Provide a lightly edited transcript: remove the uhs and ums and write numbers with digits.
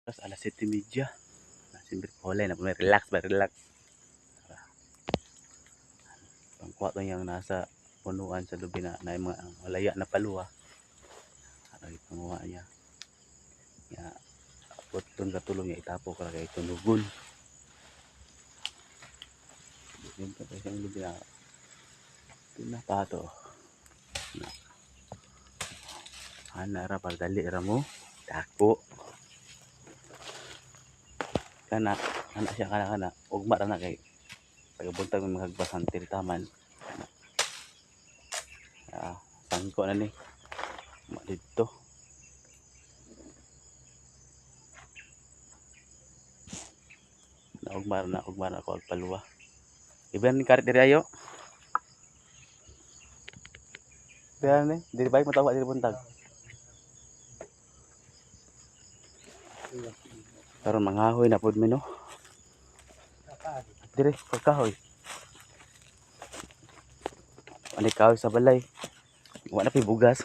Tapos alas 7:30. Siyempre, wala na. Relax ba? Relax. Pangkuha to yung nasa punuan sa lubi na yung mga malaya na paluwa. Aray, panguha niya. Ya, putlon ka tulong niya itapo ka kay tunugon. Yun pa kasi ang lubi na pinapato. Na. Ana ra para dali ra mo. Dako. Kana, kana siya kana kana. Ugma ra na kay pagabuntag may mga hagbasan taman. Ah, sangko na ni. Ma didto. Naugma na ako ang paluwa. Iban ni karit diri ayo. Diri ni, diri bike matawa diri buntag. Karon manghahoy na pud mi, no. Dire pagkahoy. Ani kahoy sa balay. Wa na pay bugas.